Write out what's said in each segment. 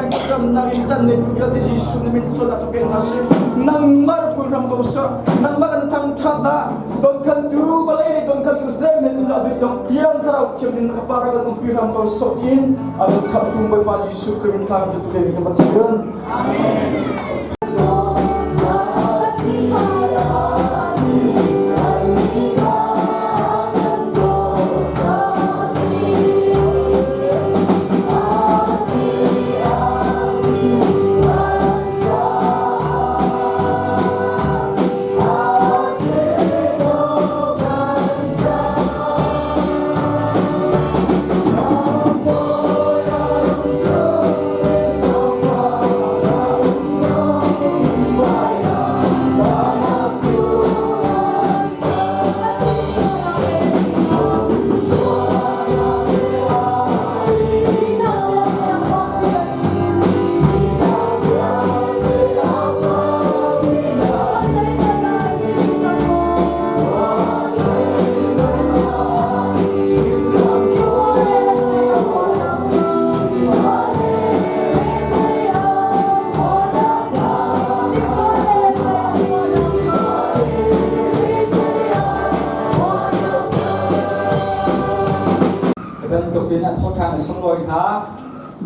Thlacamnak in can nei tu vialte Jesuh na min sualnak ka pek hna sih. Nangmah rak ram ko seh. Nangmah kan thangthat dah. Don khan tu vawlei lei don khan tu zeihmanh in dah duit dong tiang thlarau thiam in ka pa rak kan umpi hram ko seh tiin a don khan tu Bawipa Jesuh Khrih min thla kan pe mi ka Pathian. Amen. Bantukin an thawṭhan a sunglawi hna.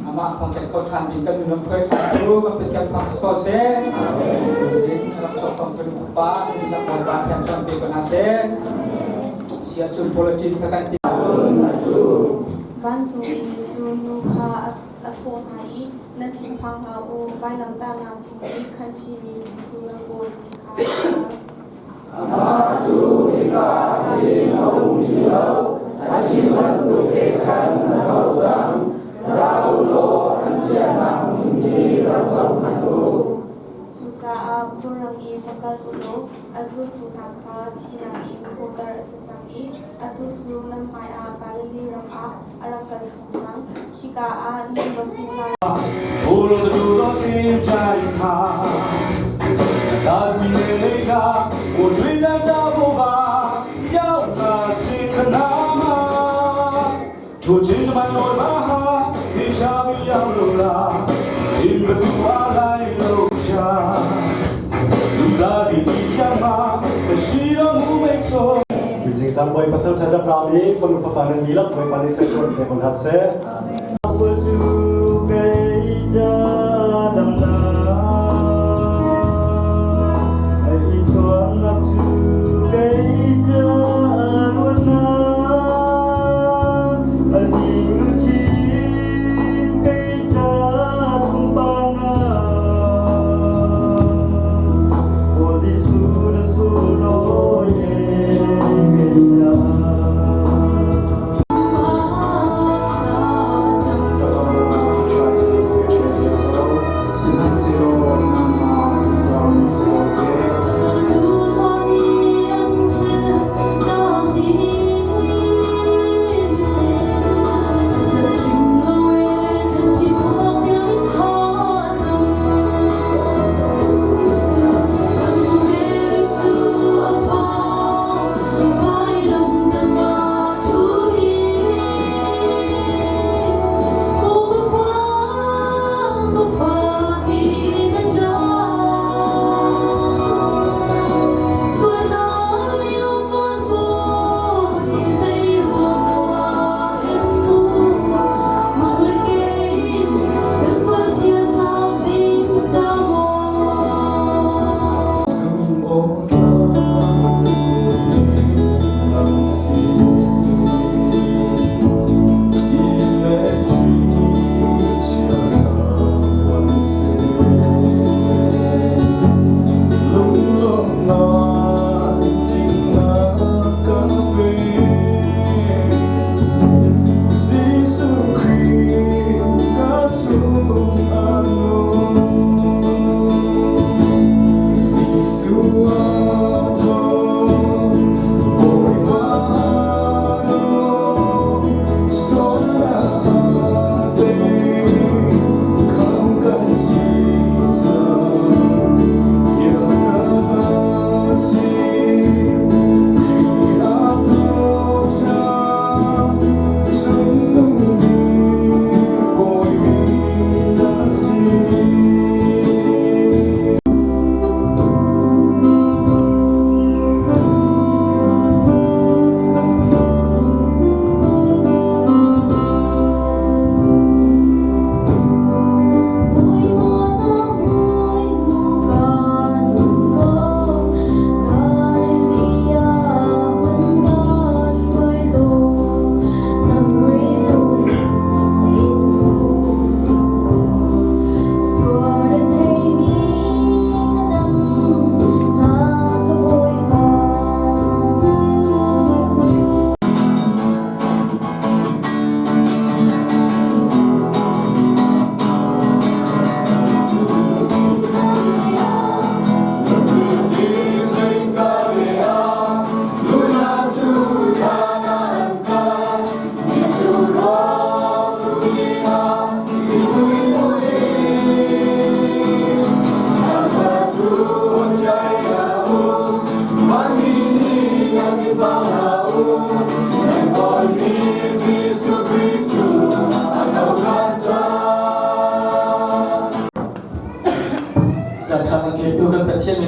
Amah thawng kan thawṭhan mi kan nunam hruai ṭhan tu kan Pathian thawng si ko seh. Zing rak chuak thawng kan upa kan rak bawipa thiam chuan pe ko hna seh. Sia cun politics kha kan ti. Vancung in cu nu kha a thawh hna i, Nan thinphang hlah u, vailamtahnak chung i khanchimi Jesuh nan kawl ti kha ka hngalh. Amah cu hika hin a um ti lo, a chim bantuk te khan a tho cang. Ra u law an chiahnak hmun hi rak zoh hmanh u. Cucaah khulrang i va kal u law a zultu hna kha thihnak in thawhter a si cang i atu cu nan hmaiah Galilee ram ah a rak kal chung cang. Khika ah nan va hmuh lai. Zingzang Bawipa thangṭhat rak ram i fanu fapa nan dihlak Bawipa nih thluachuah pe ko hna seh.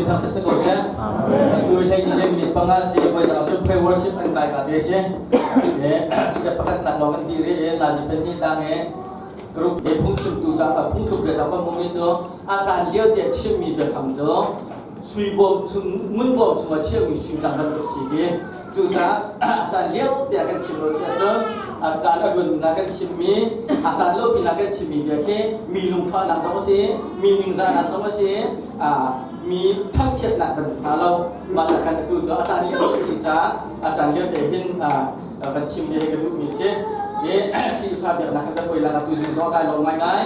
min thang si ko seh. Tu hlei ni le minute panga si voi dang cu pray worship an kai ka te si. E step pakhat nak lawng an ti ri e nazi pen ni tang e group e phung chim tu cha ka phung thup le cha ka mumi cu a caan lio te chim mi biafang cu sui bawm chung ngun bawm chung a chiah mi sui cang bantuk si ti. Cu ca caan lio te kan chim lo si ahcun a caan a luan na kan chim mi a caan lo pi na kan chim mi bia khi mi lungfahnak zong a si mi ningzahnak zong a si mi thangchiatnak bantuk hna lo mah kan atu cu a caan lio te si caah a caan lio te hin kan chim bia hi ka duh mi si i Khrihfa biaknak kan kan lak atu zing zong kai lo ngai ngai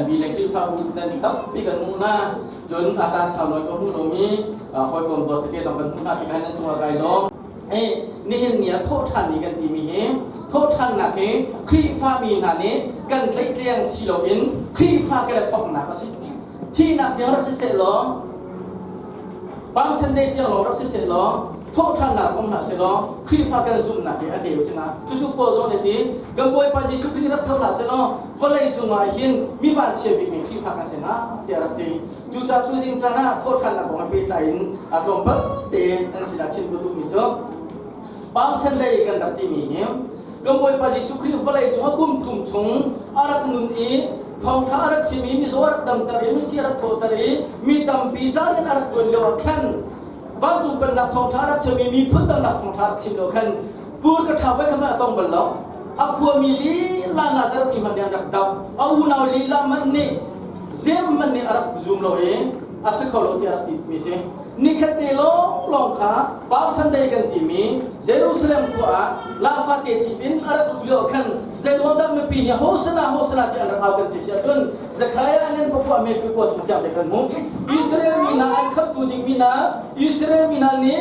mi le Khrihfa bu nan tampi kan hmuh na cun a caan sau nawi ka hmu lomi hawikom dawt tete zong kan hmuh hna tikah nan cungah kai lawm. Nihin ni ah thawhṭhan ni kan timi hi thawhṭhannak hi Khrihfa mi hna nih kan tlaihtleng si loin Khrihfa kan i thawknak a si. Thihnak tiang rak siseh law Palm Sunday tiang lawng rak siseh law thawhṭhannak um hlah sehlaw Khrihfa kan zumhnak hi a deu si na. Cucu Paul zong nih ti kan Bawipa Jesuh Khrih rak tho hlah sehlaw vawlei cungah hin mi vanchia bikmi Khrihfa kan si hnga tiah rak ti. Cucaah tuzing caan ah thawhṭhannak kong he pehtlai in a tlawmpal te an sinah chim ka duhmi cu Palm Sunday kan rak timi hi kan Bawipa Jesuh Khrih vawlei cungah kum thum chung a rak nun i thawngṭha a rak chim i mizaw a rak damter i mithi a rak thawhter i mi tampi ca rian a rak ṭuan lio ah khan vancung pennak thawngṭha rak chim i miphun dangnak thawngṭha rak chim lio khan pur ka ṭha voi kha hmanh a tong bal lo. A khuami lila Nazareth mi hmanh nih an rak doh. A unau lila hmanh nih zem hmanh nih a rak zum lo i a si kho lo tiah a rak ti mi si. Nikhat te lawnglawng kha Palm Sunday kan timi Jerusalem khua ah lafate cip in a rak luh lio ah khan zeiruang dah mipi nih Hosana Hosana tiah an rak au kan ti si ahcun Zekhariah an papuah me tu pawl chung tiang te kan hmuh. Israel mi hna an khamtu ding mi hna Israel mi hna nih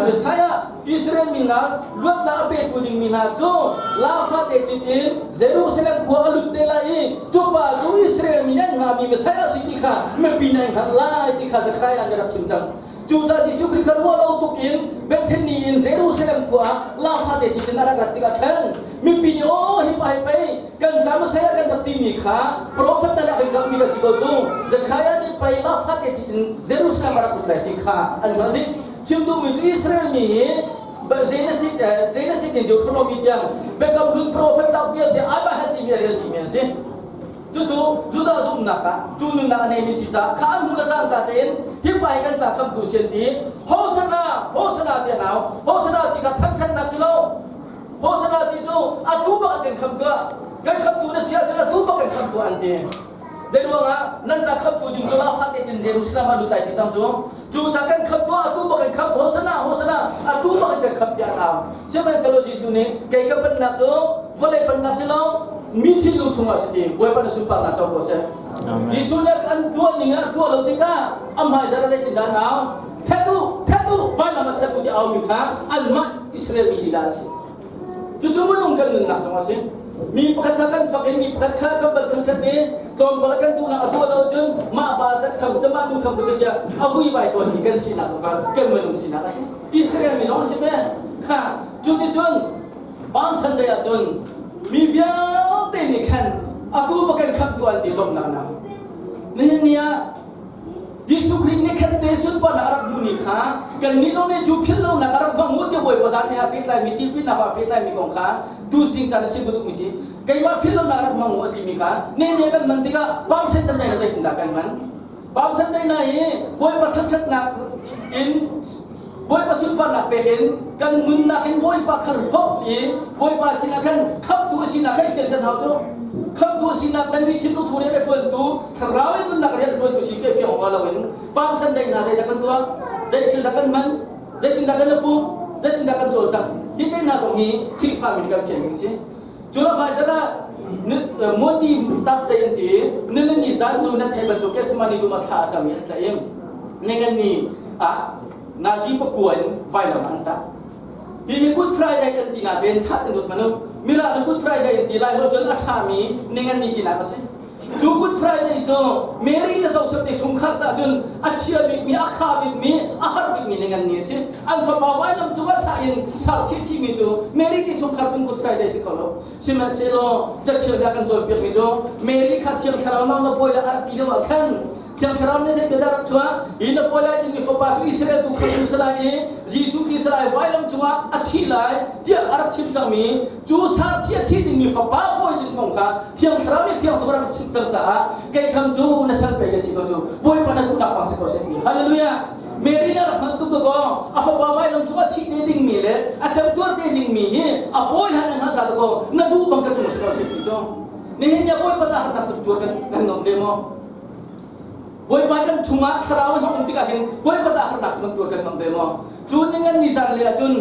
Messiah Israel mi hna luatnak a petu ding mi hna cu lafate cit in Jerusalem khua a lut te lai i cu pa cu Israel mi nih an hngahmi Messiah a si ti kha mipi nih an hngalh lai ti kha Zekhariah nih a rak chim cang. Cucaah Jesuh Khrih kha ruah lo tuk in Bethany in Jerusalem khua ah lafate cit in a rak rat tikah khan mipi nih aw hi pa hi pei kan ca Messiah kan rak timi kha profet hna nih a kan kamhmi ka si ko cu Zekhariah nih pei lafate cit in Jerusalem a rak lut lai ti kha an hngalh dih. Chim duhmi cu Israel mi hi Genesis Genesis in Deuteronomy tiang Biakam Hlun profet cauk vialte Abraham timi a rel dihmi an si. Cucu Judah zumhnak ah cu nunnak a neimi si caah kha an hmuh le cangka tein hi pa hi kan ca khamtu si an ti. Hosana, Hosana ti an au. Hosana ti kha thangthatnak si lo. Hosana ti cu atu bak kan khamh tuah. Kan khamtu na si ahcun atu bak kan khamh tuah an ti. Zei ruangah nan ca khamtu ding cu lafat te cun Jerusalem ah lutlai ti tam cu. Cu ca kan khamh tuah atu bak kan khamh Hosana Hosana atu bak kan khamh tiah an au. Sihmanhsehlaw Jesuh nih kei ka pennak cu vawlei pennak si lo mi thinlung chungah si ti Bawipa na sunparnak co ko seh. Jesuh nih an tuah ning ah tuah lo tikah a hmaizarh ah zeitindah an au? That u, that u, vailam ah that u ti aumi kha anmah Israel mi lila an si. Cucu minung kan nunnak zong a si. Mi pakhat kha kan fak i mi pakhat kha kan bal kan ṭhat i tlawmpal kan duhnak a tuah lo cun mah pa zat kham cu mah nu kham cu tiah a vuivai tawnmi kan sinak zong kha kan minung sinak a si. Israel mi zong a si ve. Kha cuticun Palm Sunday ah cun mi vialte nih khan atu ba kan khamhtu an ti lawmhnak na. Nihin ni ah Jesuh Khrih nih khan te sunparnak a rak hmuh ni kha kannih zong nih cu philh lonak a rak hmang mu ti Bawipa zan he pehtlai mi tipilnak ah pehtlai mi kong kha tu zing caan a chim ka duhmi si keimah philh lonak a rak hmang mu a timi kha ne ne kan man tikah Palm Sunday na zeitindah kan man Palm Sunday na hi Bawipa thangṭhatnak in Bawipa sunparnak pek in kan nunnak in Bawipa kha hlawp i Bawipa sinah khan khamhtu a sinak kha i fian kan hau cu khamhtu a sinak le mi thinlung chung rian a ṭuantu thlarau in nunnak rian a ṭuantu si ke fiang awk lo in Palm Sunday hna zeidah kan tuah zei thil dah kan hman zeitindah kan i pum zeitindah kan cawlcangh hi te hna kong hi Khrihfa mi kan fian ding si cu lamah zara Monday Thursday an ti nilini zan cu nan theih bantuk Gethsemane dum ah thla a cam i an tlaih i ningan ni ah Nazi pakua in vailam an tah hi hi Good Friday an ti nain that in rut manu mila na Good Friday an ti lai ho cun a ṭhami ningan ni tinak a si Cu Good Friday cu Mary le Joseph te chungkhar caah cun a chia bikmi, a kha bikmi, a har bikmi ni ngan ni a si. An fapa vailam cung ah thah in sarthih thimi cu Mary te chungkhar cun Good Friday si kho lo. Sihmanhsehlaw cathiang nih a kan cawnpiakmi cu Mary kha Thiang Thlarau nau na pawi le a ti lio ah khan. Thiang Thlarau nih zei bia dah rak chuah? Hi na pawi lai dingmi fapa cu Israel tu kha um si lai i Jesuh Khrist lai vailam cungah a thi lai tiah a rak chim cangmi cu sarthi a thi dingmi fapa pawi ding kong kha Thiang Thlarau nih fiang tuk a rak chim cang caah kei kham cu na sal pei ka si ko cu Bawipa na duhnak bang si ko seh ti. Hallelujah! Mary nih a rak hman tuk tuk aw a fapa vailam cungah thi te dingmi le a temtuar te dingmi hi a pawi hlan an hngalh ca ko na duh bang ka cung si ko seh ti cu. Nihin ni ah Bawipa caah harnak tuar kan kan ngam ve maw? Bawipa kan chungah thlarau in um tikah hin Bawipa caah harnak kan tuar kan ngam ve maw? Cu ning an nizan le ahcun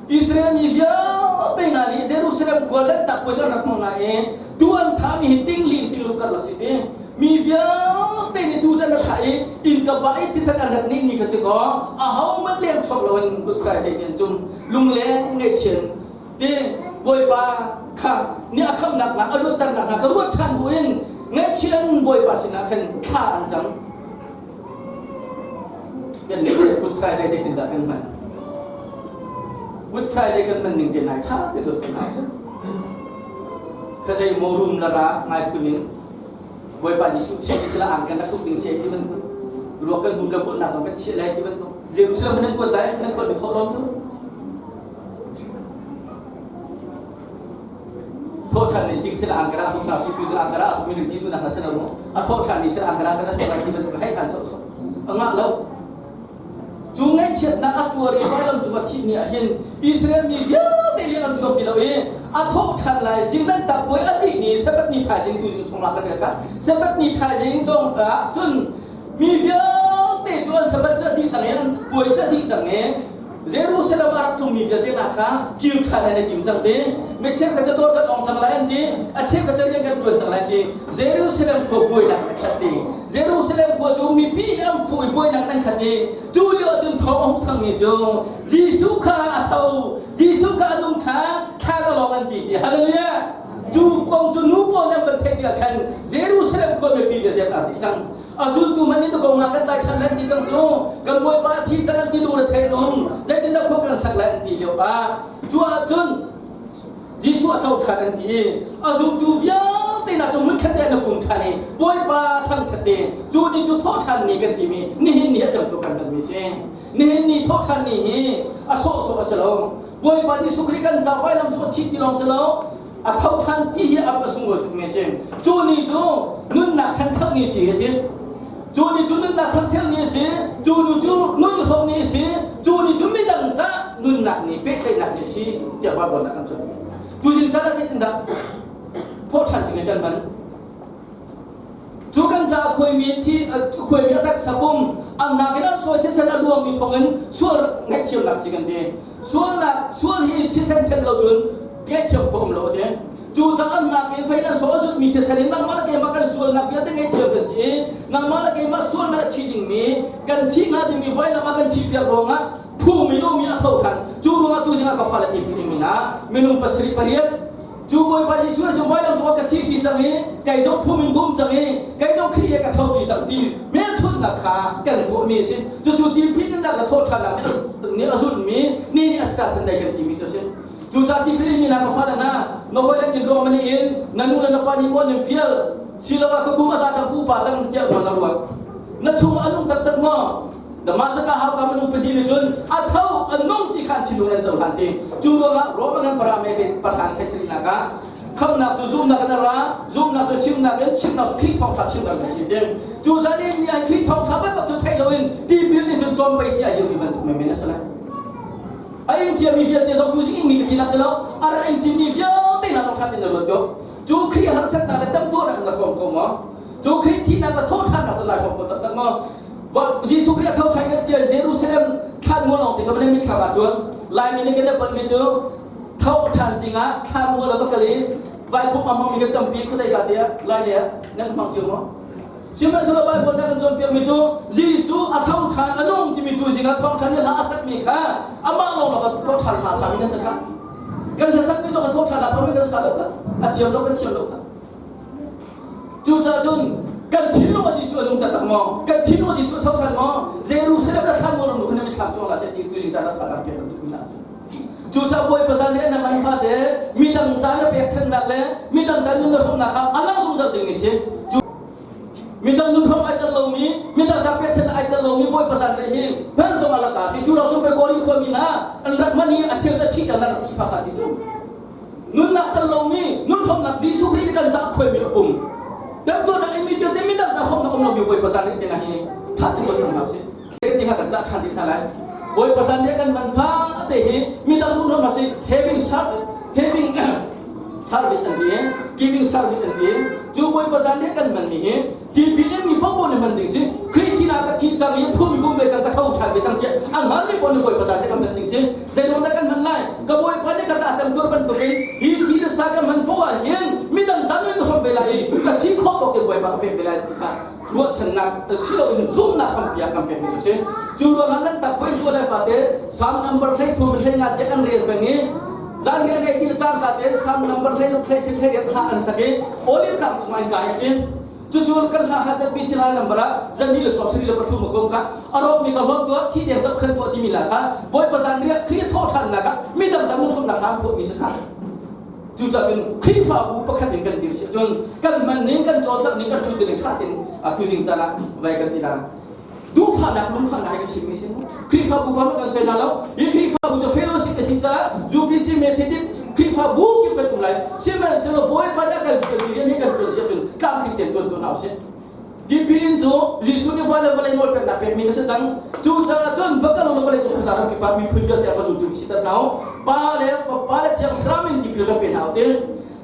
Israel mi vialte hna nih Jerusalem khua Lanhtak puai cu an rak hmang nain tu an thahmi hi tingli in tingruk karlak si ti. Mi vialte nih tu cu an rak thah i innka ba i thisen an rak nih ni kha si kaw ahohmanh leng chuak loin Good Friday ni an cum lungleng ngaihchian ti Bawipa kha ni a khamhnak hna a luatternak hna ka ruat ṭhan buin ngaihchian Bawipa sinah khan thla an cam. Kan nih Good Friday zeitindah kan hman? Good Friday kan hman ning te nai ṭha te luat kan hau. Ka zei maw rum la ra ngai phun in Bawipa Jesuh thiam ti sila ang kan rak tuk ding si ti bantuk ruak kan hum le kulhnak zong kan chiah lai ti bantuk Jerusalem nan kuat lai nan kuat mi thawh lawm cu Thawhṭhan ni sing sila angkara huk hna si tu angkara huk minung ti tu nak na sana ru a thawhṭhan ni sila angkara kana thawh ti bantuk hei than sok sok a ngah lo cu ngaihchiatnak a tuar i vailam cung a thih ni ah hin Israel mi vialte lian an chuak ti lo i a thawhṭhan lai zing nan tak puai a dih ni Sabbath ni thaizing tu zing chung ah kan rel kha Sabbath ni thaizing cong ah cun mi vialte cu an Sabbath cu a dih cang i an puai cu a dih cang i Jerusalem a rak tlungmi vialte hna kha kir ṭhan an i tim cang ti. Micheu kha cu dawr kan ong cang lai an ti. A cheu kha cu rian kan ṭuan cang lai an ti. Jerusalem khua buainak an khat ti. Jerusalem khua cu mipi nih an fuh i buainak an khat i cu lio ahcun thawng a hung thangmi cu Jesuh kha a tho, Jesuh kha a nung ṭhan, thla ka lawng an ti ti. Hallelujah! Cu kong cu nu pawl nih an van theih tikah khan Jerusalem khua mipi vialte an ar dih cang. A zultu hmanh nih ko nga kan tlai ṭhan lai ti cang cu kan bawipa a thi cang an ti lungre thei an um zeitindah khua kan sak lai an ti lio ah cu ahcun Jesuh a tho ṭhan an ti i a zumtu vialte hna cu hmunkhat te an pum ṭhan i Bawipa thangṭhat te cu ni cu thawhṭhan ni kan timi nihin ni a cangtu kan hmanmi si nihin ni thawhṭhan ni hi a sawhsawh a si lo Bawipa Jesuh Khrih kan ca vailam cu a thi ti lawng si lo a tho ṭhan ti hi a a sunglawi tukmi a si. Cu ni cu nunnak chancheu ni si a ti. Cu ni cu nunnak chancheu ni a si. Cu ni cu nun hrawm ni a si. Cu ni cu midang ca nunnak ni pehtlaihnak ni a si tiah Baibal ah kan cawn. Tuzing caan ah zeitindah thawhṭhan ding kan hman? Cu kan ca khuaimi thi khuaimi a taksa pum an nakin an sual thisen a luangmi thawngin sual ngaihthiamnak si kan ti. Sualnak sual hi thisen then lo cun ngaihthiam khawh um lo a ti. Cu caah an nakin fein an saw a zutmi thisen in nangmah le keimah kan sualnak vialte ngaihthiam kan si i nangmah le keimah sualnak a thi dingmi kan thi hnga dingmi vailam ah kan thi piak ruangah phu minung mi a tho than. Cu ruangah tu zingah ka fale ti min ah minung pasarih pariat Cu Bawipa Jesuh cu vailam cungah ka thi ti cang i kei zong phum in tum cang i kei zong Khrih he ka tho ti cang ti hmelchunhnak kha kan tuahmi a si. Cucu tipil innak le thawhṭhannak nih a zulhmi ni nih a si sandai kan timi cu a si. Cucaah tipil inmi hna ka fale hna, na hawile inn ruang man in na nu le na pa nih maw an in fial siloah ka kum a za cang pupa cang tiah maw na ruat. Na chungah a nung taktak maw? Damascus hauka minung pahnih nih cun a tho a nung ti kha an thinlung an cohlan ti. Cu ruangah Roman emperor me pahran Khaisarinak ah khamnak cu zumnak in a ra, zumnak cu chimnak in, chimnak cu Khrih thawngṭha chimnak a si ti. Cu caan in mi an Khrih thawngṭha bantuk cu theih loin tipil nih cun cawm pei ti a liomi bantuk menmen a si lai. A ing ciami vialte zong tu ing mi ka ti nak si lo, a ra ing cimi vialte hna zong ṭha tein na ruat ko. Cu Khrih harsatnak le temtuarnak na hrawm kho maw? Cu Khrih thihnak le thawhṭhannak cu nai hrawm kho taktak maw? Jesuh Khrih a tho ṭhan kan tiah Jerusalem thlanmual lawng te kha van mitthlam ah cun Laimi nih kan i palhmi cu tho ṭhan zingah thlanmual ah va kal i vaikhum a hmangmi kan tampi khuadei ka tiah Lai lei ah nan hmang cio maw? Sihmanhsehlaw Baibal nih a kan cawnpiakmi cu Jesuh a tho ṭhan a nung timi tu zingah thawngṭhan nih hla a sakmi kha amah lawng lawng tho ṭhan hla sami nan si kha. Kan hlasakmi zong a tho ṭhan hla kha kan sa lo kha a thiam lo kan thiam lo kha. Cucaah cun kan thinlung ah Jesuh a nung taktak maw? Kan thinlung ah Jesuh a tho ṭhan maw? Jerusalem le thlan maw ram khan na mitthlam cuang la seh ti tuzing caan ah thla piak bantuk mi hna a si. Cucaah Bawipa zan le na man fate midang ca na pekchanhnak le midang ca nun na hruknak kha a lang zungzal ding mi si. Midang nunthom ai tel lomi, midang ca pekchan ai tel lomi Bawipa zanriah hi hman zong a laka si. Cu lo cu pei Korin khuami hna an rak man i a cheu cu a thih tiang nan rak thi pha kha ti cu. Nunnak tel lomi, nunthomnak Jesuh Khrih nih kan ca khuaimi a pum. Kan tuahnak in mi vialte midang ca hrawmnak um lomi Bawipa zanriah te hna hi tha tein ruat cang hna usih. Ti kha kan cah ṭhan dih hna lai. Bawipa zanriah kan man fate hi midang nunhrawmnak si having service having service an ti giving service an ti. Cu Bawipa zanriah kan man mi hi TP in mi paoh nih man ding si. Khrih thihnak ka thi cang i phumi kum ve cang ka tho ṭhan ve cang tiah a hngalmi paoh nih Bawipa zanriah kan man ding si. Zeiruang dah kan hman lai? Ka Bawipa nih ka ca tam tur bantukin hi thi le sa ka hman poah ah hin midang cang in ka hrawm ve lai i ka si khawh tawk in Bawipa ka pek ve lai ti kha ruahchannak siloin zumhnak hrampi ah kan pekmi cu si. Cu ruangah nan tak poi tuah le fate Psalm number 13 hlei nga tiah kan rel peng i zanriah ngei ti le cangka tein Psalm number 16 hlei sin hlei riat thla an sak i Olive tlang cungah in kai a ti. Cucu kan hla hazat bi si lai number ah zani le 73 ma kong kha a rawkmi ka hlawt tuah thi deng zoh khan tuah timi la kha Bawipa zanriah Khrih thawh ṭhannak ah midang cang lungthawmnak hram phawtmi si kha. Cucaah cun Khrihfabu pakhat in kan dir si ahcun kan hman ning, kan cawlcangh ning, kan ṭhut ning ṭha tein tuzing caan ah vai kan ti la. Duhfahnak, lungfahnak hi ka chimmi si. Khrihfabu pa kan soi hna lo. Hi Khrihfabu cu fellowship a si caah UPC Methodist Khrihfabu kip kan um lai. Sihmanhsehlaw Bawipa nih a kan fialmi rian hi kan ṭuan si ahcun tlamtling tein ṭuan tuah hna usih. Tipil in cu Jesuh nih van le vawlei nawlpeknak pekmi na si cang. Cucaah cun va kal u law vawlei cung khuaza ram kip ah miphun vialte a ka zultu si ter hna u. Pa le Fapa le Thiang Thlarau in tipil kan pe hna u ti.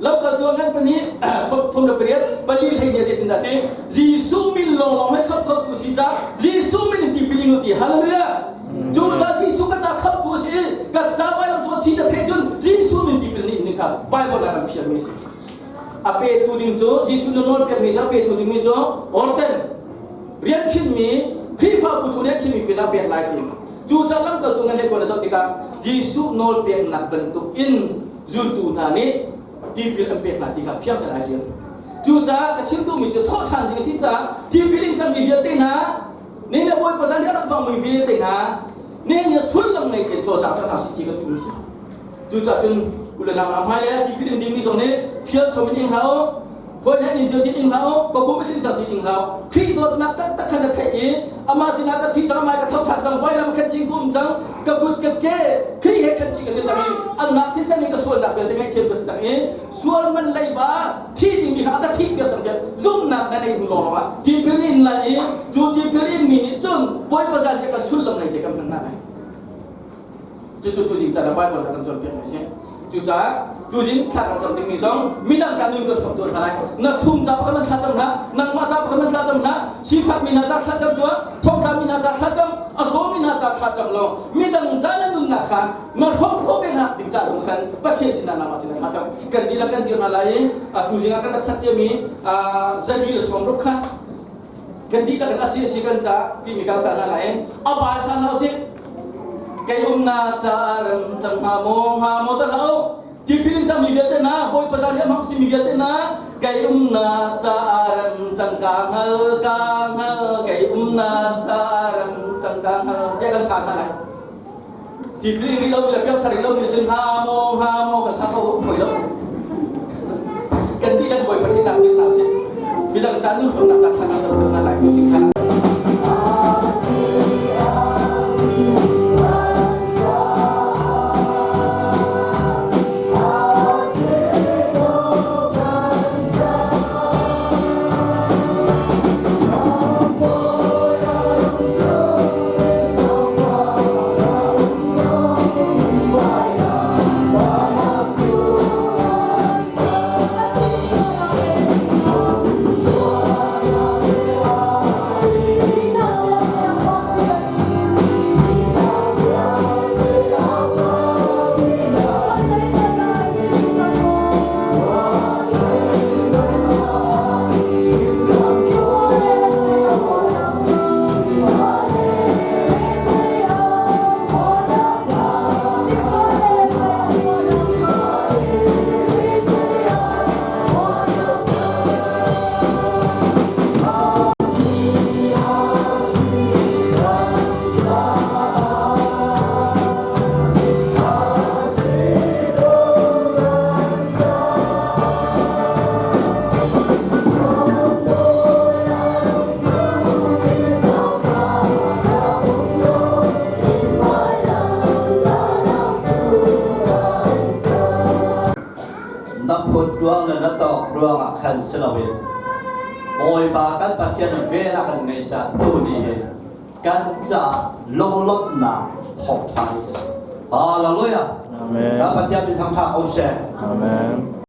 Lamkaltu ngan pahnih 38 pali hlei nih zeitindah ti Jesuh min lawnglawng he khamh khotu si ca Jesuh min in tipil ing u ti. Hallelujah. Cucaah Jesuh ka ca khamhtu a si i ka ca vailam cung thi na theih cun Jesuh min tipil nih ning kha Bible ah kan fialmi a si. A petu ding cu Jesuh na nawl pekmi cu a petu dingmi cu orten rian khinmi Khrihfabu chung rian khinmi pinah pek lai ti. Cu ca lamkaltu ngan he kuan a zoh tikah Jesuh nawl peknak bantuk in zultu hna nih tipil an pek hna ti kha fiang tein ai ṭial. Cucaah ka chim duhmi cu thawhṭhan ding a si caah tipil in cangmi vialte hna nih le Bawipa zan i a rak hmangmi vialte hna nih ni sullam ngei tein cawlcang hna sih ti kan duhmi a si. Cucaah cun u le nau hna hmailei ah tipil in dingmi zong nih fial chom in ing hlah u, hawi he inn cio tin ing hlah u, ka kum a tling cang tin ing hlah u. Khrih dawtnak taktak khan na theih i amah sinah ka thi cang, amah ka tho ṭhan cang, vailam khan cing ka um cang, ka kut ka ke Khrih he khan cing ka si cang i anmah thisen in ka sualnak vialte ngaihthiam ka si cang i sual man leiba thi dingmi kha a ka thih piak cang tiah zumhnak na neih hnu lawng ah tipil in lai i cu tipil in mi nih cun Bawipa zan hi ka sullam nei te kan hman hna lai. Cucu tuzing caan ah Baibal a kan cawnpiakmi a si. Cucaah tuzing thla kan cam dingmi zong midang ca nun kan thawk tuah hna lai. Na chung ca pakhat man thla cam hlah, nangmah ca pakhat man thla cam hlah, sifakmi hna ca thla cam tuah, thongtlami hna ca thla cam, a zawmi hna ca thla cam law midang ca na nunnak kha na hrawm khawh ve hna ding ca zong khan Pathian sinah nangmah sinah thla cam. Kan dihlak kan dir hna lai i tuzing ah kan rak sat ciami 160 kha kan dihlak in a si a si kan ca timi kan sa hna lai. A bal sa hna usih. Kei umnak ca ram cang hnga maw hnga maw ta hlah u. Tipil in cangmi vialte hna, Bawipa zan hi a hmang mi vialte hna, kei umnak ca ram cang ka hngal ka hngal kei umnak ca ram cang ka hngal tiah kan sa hna lai. Tipil in rih lomi le piangthar rih lomi cun hnga maw hnga maw kan sa kho hoi lo. Kan dihlak Bawipa thihnak ding hna usih. Midang ca nun hrawmnak ca thla kan cam hna lai tu thing kha. Ruangah khan si loin Bawipa kan Pathian vel a kan ngeih caah tuni hi kan caah lunglawmhnak thawngṭha hi a si. Hallelujah. Amen. Kan Pathian min thangṭhat ko seh. Amen.